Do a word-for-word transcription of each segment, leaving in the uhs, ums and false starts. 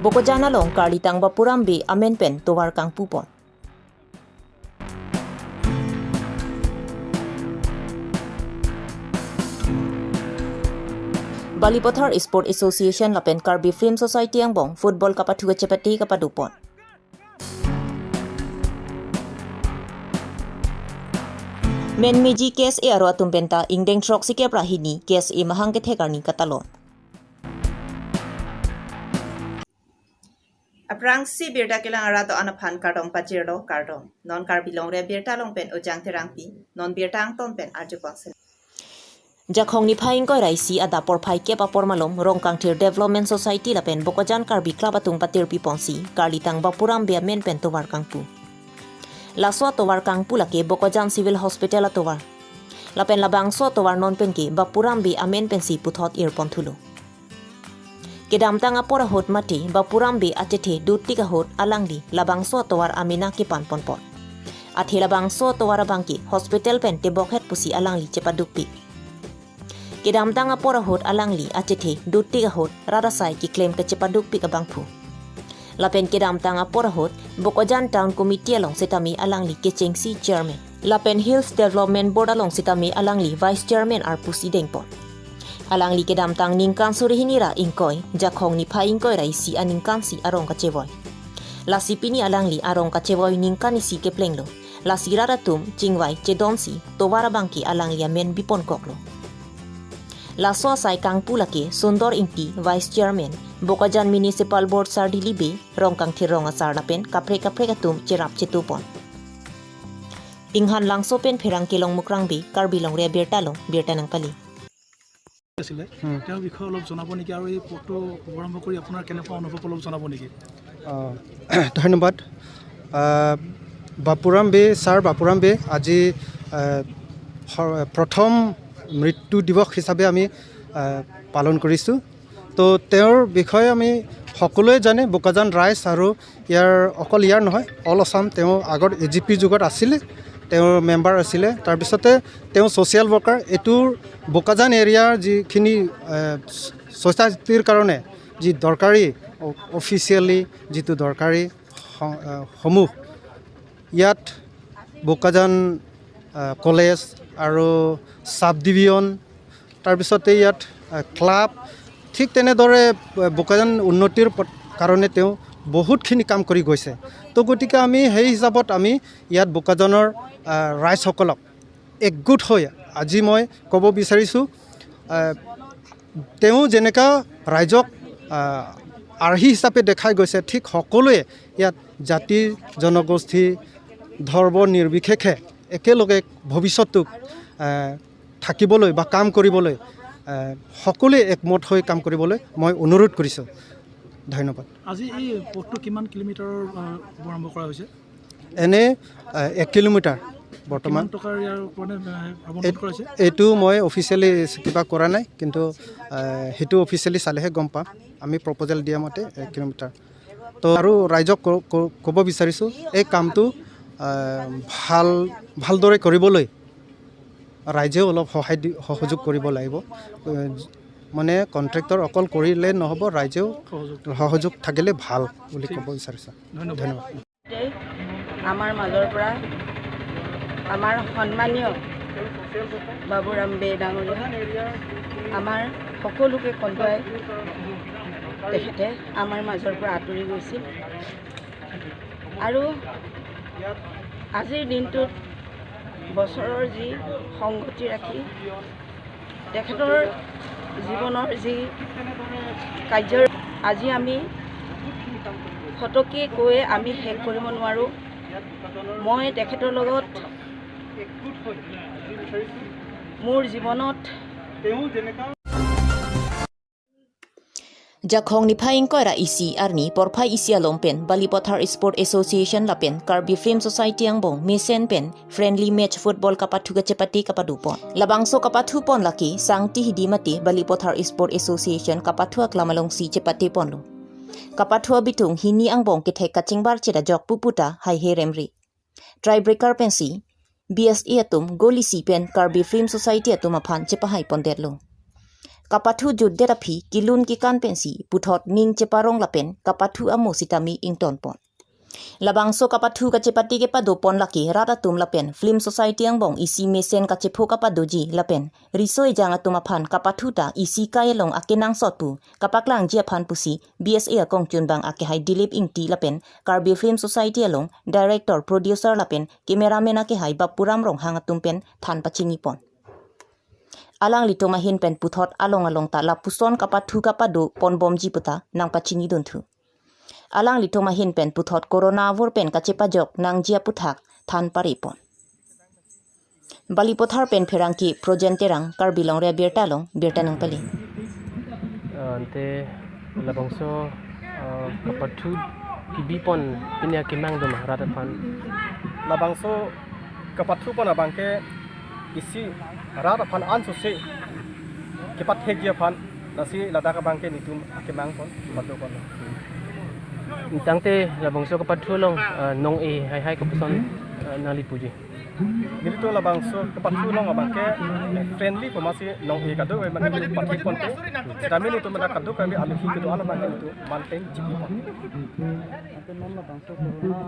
Bokajan along Karlitang Bapuram Bey amen pen tovar kangpupon. Balipathar Sport Association lapen Karbi Film Society angbong football kapathu kachepate kapadopon. Menmeji K S A aro atum penta ingdeng throksi kep ra hini K S A mahang kethek arni katalon. Aphrangsi birta kelang arat do-an aphan kardom pajirlo, kardom. Non Karbi Longri Abirta along pen Ojang Terangpi, non birta angton pen arjupon si. Jakhong niphai ingkoi ra isi adap porphai kep apor malom Rongkangthir Development Society lapen Bokajan Karbi Club atum patirpiponsi Karlitang Bapuram Bey amen pen tovar kangpu. Laso atovar kangpu lake Bokajan Civil Hospital atovar. Lapen labangso atovar non penke Bapuram Bey amen pensi puthot irpon thulo. Kedamtang apor ahut mate Bapuram Bey achethe duttik ahut alangli labangso atovar amena kepanponpon. Athe labangso atovar abangke hospital pen tebokhet pusi alangli chepadukpik. Kedamtang apor ahut alangli achethe duttik ahut rat asai keklem kachepadukpik abangphu. Lapen kedamtang apor ahut Bokajan Town Committee along setame alangli kechengsi chairman. Lapen Hills Development Board along setame alangli vice chairman arpu si dengpon. Alangli kedamtang ningkan suri hini ra ingkoi, Jakhong niphai ingkoi ra isi aningkansi arong kachevoi. Lasi pini alangli arong kachevoi ningkan isi keplenglo. Lasi rat atum chingvai chedonsi tovar abangke alangli amen biponkoklo. Laso asai kangpu lake Sundor Ingti, Vice Chairman, Bokajan Municipal Board Sar Dili Bey, Rongkangthir rong asar lapen kaprek kaprek atum cherap chetupon. Pinghan Langso pen Pherangke Longmukrang Bey, Karbi Longri Abirta along birta nangpali. আছিলে। হুম। তেওঁৰ বিষয়ে অলপ জনাব নেকি? আৰু এই পথটো শুভাৰম্ভ কৰি আপোনাৰ কেনেকুৱা অনুভৱ, অলপ জনাব নেকি? আহ, ধন্যবাদ। আহ, বাপুৰাম বে, ছাৰ বাপুৰাম বে আজি, আহ, স-, প্ৰথম মৃত্যু দিৱস হিচাপে আমি, আহ, পালন কৰিছোঁ। তো তেওঁৰ বিষয়ে আমি সকলোৱে জানে, বোকাজান ৰাইজ আৰু ইয়াৰ, অকল ইয়াৰ নহয়, অল আছাম। তেওঁ আগত এ জি পি যুগত আছিলে, তেওঁৰ মেম্বাৰ আছিলে। তাৰপিছতে তেওঁ ছ'চিয়েল ৱৰ্কাৰ। এইটোৰ বোকাজান এৰিয়াৰ যিখিনি, এ, ছ'চাইটিৰ কাৰণে যি দৰকাৰী অ-, অফিচিয়েলি যিটো দৰকাৰী স-, এ, সমূহ ইয়াত বোকাজান, এ, কলেজ আৰু ছাব ডিভিজন, তাৰপিছতে ইয়াত, আ, ক্লাব, ঠিক তেনেদৰে, আ, বোকাজান উন্নতিৰ পথ-, কাৰণে তেওঁ বহুতখিনি কাম কৰি গৈছে। তো গতিকে আমি সেই হিচাপত আমি ইয়াত বোকাজানৰ, আ, ৰাইজসকলক একগোট হৈ আজি মই ক'ব বিচাৰিছোঁ, আ, তেওঁ যেনেকা ৰাইজক, আ, আৰ্হি হিচাপে দেখাই গৈছে, ঠিক সকলোৱে ইয়াত জাতি, জনগোষ্ঠী, ধৰ্ম নিৰ্বিশেষে একেলগে ভৱিষ্যতটোক, আ, থাকিবলৈ বা কাম কৰিবলৈ, এ, সকলোৱে একমত হৈ কাম কৰিবলৈ মই অনুৰোধ কৰিছোঁ। ধন্যবাদ। আজি এই পথটো কিমান কিলোমিটাৰৰ, আ, শুভাৰম্ভ কৰা হৈছে? এনে, এ, এক কিলোমিটাৰ বৰ্তমান। কিমান টকাৰ ইয়াৰ কাৰণে, এ, আবণ্টন এই-, কৰা হৈছে? এইটো মই অফিচিয়েলি কিবা কৰা নাই, কিন্তু, এ, সেইটো অফিচিয়েলি চালেহে গম পাম। আমি প্ৰপ'জেল দিয়া মতে এক কিলোমিটাৰ। তো আৰু ৰাইজক ক-, ক-, ক'ব বিচাৰিছোঁ, এই কামটো, আ, ভাল, ভালদৰে কৰিবলৈ ৰাইজেও অলপ সহায় দি, সহযোগ কৰিব লাগিব। এ, মানে কণ্ট্ৰেক্টৰ অকল কৰিলে নহ'ব, ৰাইজেও সহযোগ। সহযোগ থাকিলে ভাল বুলি ঠিক। ক'ব বিচাৰিছোঁ। ধন্যবাদ। ধন্যবাদ। আমাৰ মাজৰ পৰা আমাৰ সন্মানীয় বাবুৰাম বে ডাঙৰীয়া, আমাৰ সকলোকে কন্দুৱাই তেখেতে আমাৰ মাজৰ পৰা আঁতৰি গৈছিল। আৰু আজিৰ দিনটোত বছৰৰ যি সংগতি ৰাখি তেখেতৰ জীৱনৰ যি কাৰ্যৰ আজি আমি ফটককৈ কৈ আমি শেষ কৰিব নোৱাৰোঁ। মই তেখেতৰ লগত মোৰ জীৱনত Jakhong niphai ingkoi ra isi arni porphai isi alom pen Balipathar Sport Association lapen Karbi Film Society angbong mesen pen friendly match football kapathu kachepate kapadopon. Labangso kapathupon lake Sangti Hidi mate Balipathar Sport Association kapathu aklam alongsi chepateponlo. Kapathu abitung hini angbong kethek kachingbar chedajok puputa haihe remre. Tiebreaker pensi B S A atum goal isi pen Karbi Film Society atum aphan chepahaipondetlo. Kapathu jutdet aphi kelun kekan pensi puthot ning cheparong lapen kapathu amo sitame ingtonpon. Labangso kapathu kachepate kepado pon lake rat atum lapen Film Society angbong isi mesen kachepho kapadoji lapen riso ejang atum aphan kapathu ta isi kai along akenangsot pu kapaklangji aphan pusi B S A akongchunbang akehai Dilip Ingti lapen Karbi Film Society along director, producer lapen cameraman akehai Bapuram Ronghang atum pen than pachinipon. Alanglitum ahin pen puthot along along ta lapuson kapathu kapado ponbomji puta nangpachinidunthu. Alanglitum ahin pen puthot corona avur pen kachepajok nangji aputhak than parepon. Balipathar pen pherangke Projen Terang, Karbi Longri Abirta along birta nangpale. Ah, ante labangso, ah, kapathu kebipon pini akemang do ma rat aphan? Labangso kapathu pon abangke isi rat aphan ansose kepathekji aphan, lasi ladak abangke netum akemang pon, pado pon. Tangte labangso kapathu along, ah, nong-e haihai kopuson, ah, nangli puji? Nelitum labangso kapathu along abangke friendly pu amatsi nong-e kadokave abangke pathek ponpo. Sitame netum ladak kadokave aluhi kedo-an abangke netum manpeng chipi pon. Ante non labangso corona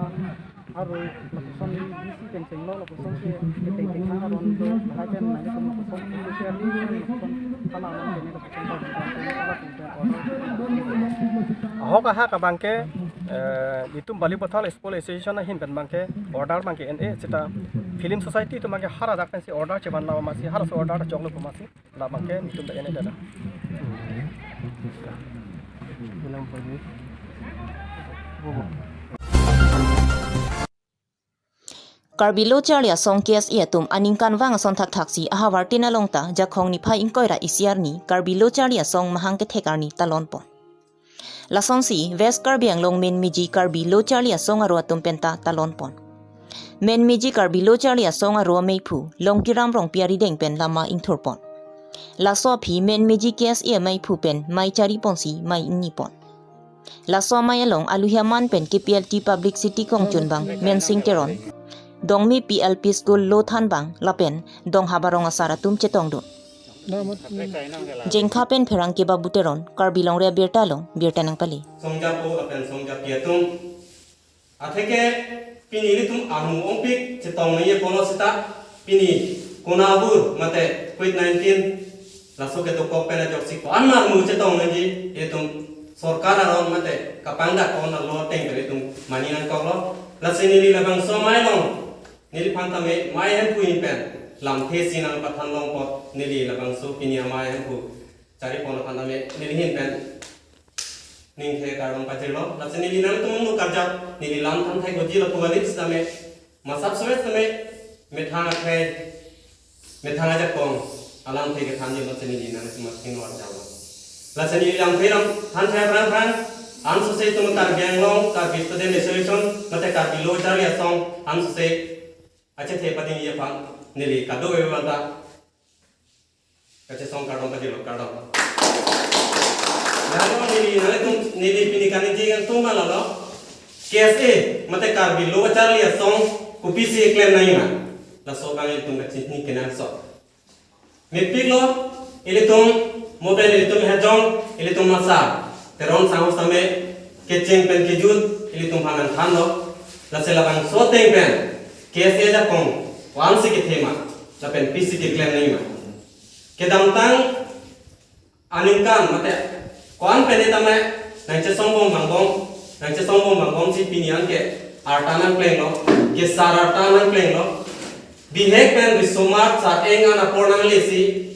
arui lapuson bisi kengchenglo, lapuson ke keteng kethang aron do, lahai pen nangtum lapuson specially lapuson hala non kene lapuson pa hala pen pen order. Ahok ahak abangke, eh, netum Balipathar Sports Association ahin pen abangke order abangke en-e seta Film Society atum abangke haladak pensi order chevanlo amatsi, halaso order choklo pu amatsi labangke netum pen en-e dada. Karbi Lo Charli Asong K S A atum aningkanvang ason thakthaksi ahavar tin along ta Jakhong niphai ingkoi ra isi arni Karbi Lo Charli Asong mahang kethek arni talonpon. Lasonsi West Karbi Anglong menmeji Karbi Lo Charli Asong aro atum penta talonpon. Menmeji Karbi Lo Charli Asong aro ameiphu Longkiram Rongpi arideng pen lama ingthurpon. Laso aphi menmeji K S A ameiphu pen mei chariponsi mei ingnipon. Laso amei along aluhi aman pen K P L T Publicity kongchunbang Mensing Teron, Dongmi P L P School lo thanbang lapen Donghabarong asar atum chetongdun. Jengkha pen pherangke Babu Teron, Karbi Longri Abirta along birta nangpale. Songjapo lapen songjapi atum. Atheke pini ilitum armu ongpik chetong nangji apotlo seta pini corona avur mate covid nineteen laso kedokok pen ajoksi ko-an armu chetong nangji, ilitum sorkar aron mate kapangdak ko-an alo ateng pen ilitum mani nangkoklo. Lasi neli labangso amei along neliphan tame mei hemphu ahin pen lamthe si nangpathan longpo, neli labangso pini amei hemphu charipon aphan tame neli ahin pen ningthe kardom pajirlo. Lasi neli nangtum karjap neli lam than thai goji lapu alit sitame masap sowet sitame methang akhei, methang ajakong alamthe kethanji lo, lasi neli nangtum athengno arjaplo. Lasi neli lamthe lam than thai aphrang aphrang ansose itum Karbi Anglong Karbi Student Association mate Karbi Lo Charli Asong ansose achethe padingji aphan neli kadokave aphanta kachesong kardom pajirlo, kardom. Lalo neli nangtum neli pini kaningje kangtung ma lalo K S A mate Karbi Lo Charli Asong kopisi keklem nangji ma, laso abang ilitum kachini kenangsot. Mepiklo, ilitum mo pen ilitum hejong, ilitum masa Teron sangho same kecheng pen kejut ilitum aphan nangthanlo. Lasi labangso ateng pen K S A ajakong ko-ansi kethe ma lapen pisi keklem nangji ma. Kedamtang aningkan mate ko-an pen tame nangchesongbom vangbom, nangchesongbom vangbomsi pini anke arta nangplenglo, kesar arta nangplenglo. Bihek pen risomar sar-eng an apor nanglesi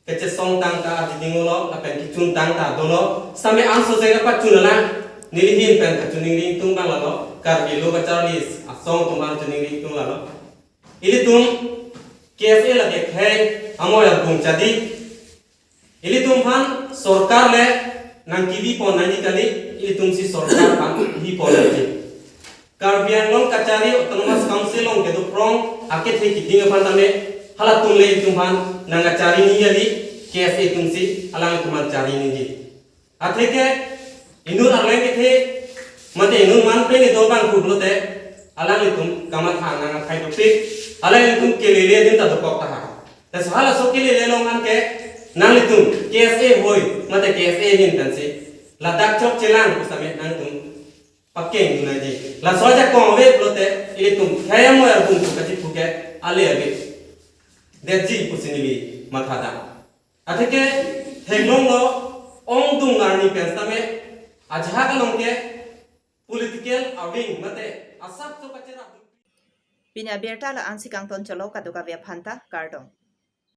kachesong tangka adiding dolo lapen kechun tangka dolo. Sitame ansose kapachun alang, neli ahin pen kachiningri ingtung abang lalo, Karbi Lo Charli Asong atum aphan chiningri ingtung lalo. Ilitum K S A lake khei amoi albung chadi. Ilitum aphan sorkar le nangkebi pon nangji kali, ilitum si sorkar aphan kebi pon nangji. Karbi Anglong kachari Autonomous Council along kedo prong akethe keding aphan tame halatum le itum aphan nangkachari nangji kali, K S A atum si alangtum aphan chari nangji. Atheke inut arleng kethe mate inut manpeng kedo abang pu pulote alanglitum kamatha nang akhai dopik, alanglitum kelele adim ta dokok taha. Laso halaso kelele along anke Nanglitum K S A hoi mate K S A ahin pensi ladak chokchelang pu setame nangtum pakeng dunai di. Laso ajakong ave pulote ilitum khayam mo arbung pu kachiphu ke ale ave detji pusi neli mathadam. Atheke theklonglo, ongdung arni pen setame ajahak along ke political awing mate asap to kacherap. Pini abirta la-ansi kangton cholo, kadokave aphanta kardom.